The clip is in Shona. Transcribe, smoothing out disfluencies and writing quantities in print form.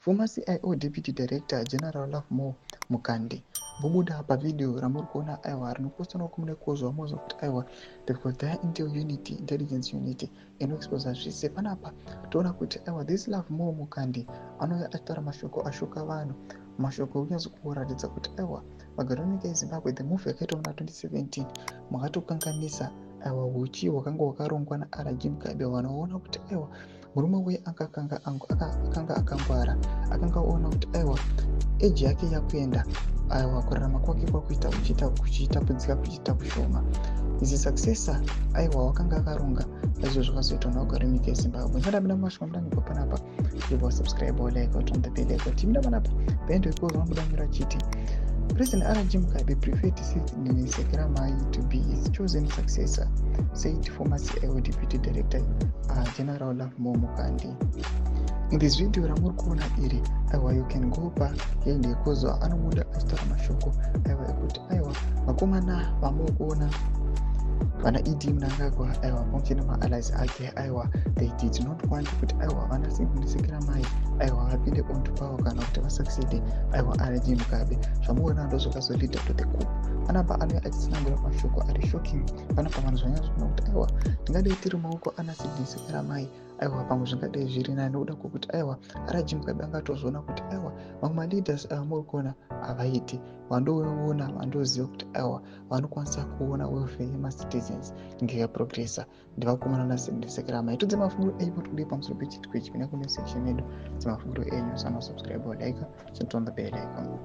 Former CIO Deputy Director General Lovemore Mukandi vobuda pavideo ramuri kuona, aiwa, rinopostwa nokumune kozwa mozwa kuti, aiwa, they've got their intel unit, intelligence unit inoexposa zvese. Panapa toona kuti, aiwa, this Lovemore Mukandi anouya achitaura mashoko ashoka vanhu, mashoko ekunyatso kuratidza kuti, aiwa, vagari venyika yeZimbabwe, the move yakaitwa muna 2017 makatokanganisa, aiwa, uchi hwakanga hwakarongwa naRG Mugabe. Vanhu vaona kuti, aiwa, murume uye akanga akangwara, akanga aona kuti, aiwa, eji yake yakuenda, aiwa, kurarama kwake kwakuita kuchiita kudzika, kuchiita kushoma. His successor, aiwa, wakanga akaronga izvo zvakazoitwa nevagari venyika yeZimbabwe. Ndadamida mashoko amudanyigwa panapa. Ivo subscribe, like, on the bell icon. Timida panapa paendo ikozo vanobuda chiti President R.G. Mugabe preferred Sydney Sekeramayi to be his chosen successor, said former CIO Deputy Director General Lovemore Mukandi. In this video ramuri kuona iri, aiwa, you can go pa yende ikozo anobuda achitaura mashoko, aiwa, ekuti, aiwa, vakomana vamuri kuona vana ED Mnangagwa, aiwa, pamwe chete nemaallies ake, aiwa, they did not want kuti, aiwa, vana Sydney Sekeramayi, aiwa, vapinde onto power kana kuti vasucceed, aiwa, RG Mugabe. Zvamuona ndo zvakazoleada to the coup. Panapa anouya achitsanangura mashoko ari shocking. Panapa vanhu zvanyatsoona kuti, aiwa, tingadai tiri maoko ana Sydney Sekeramayi, aiwa, pamwe zvingadai zviri nani, nekuda kwekuti, aiwa, RG Mugabe angatozoona kuti, aiwa, mamwe maleaders avamuri kuona havaiti. Vandoona vandoziva kuti, aiwa, vanokwanisa kuona welfare yemacitizens inge yaprogressa ndivakomana naSydney Sekeramayi. Tudze mafungiro enyu kuti kudii pamusoro pechiitiko ichi. Pinda kune section yedu dzemafungiro enyu. Sana subscribe, like, turn on the bell icon.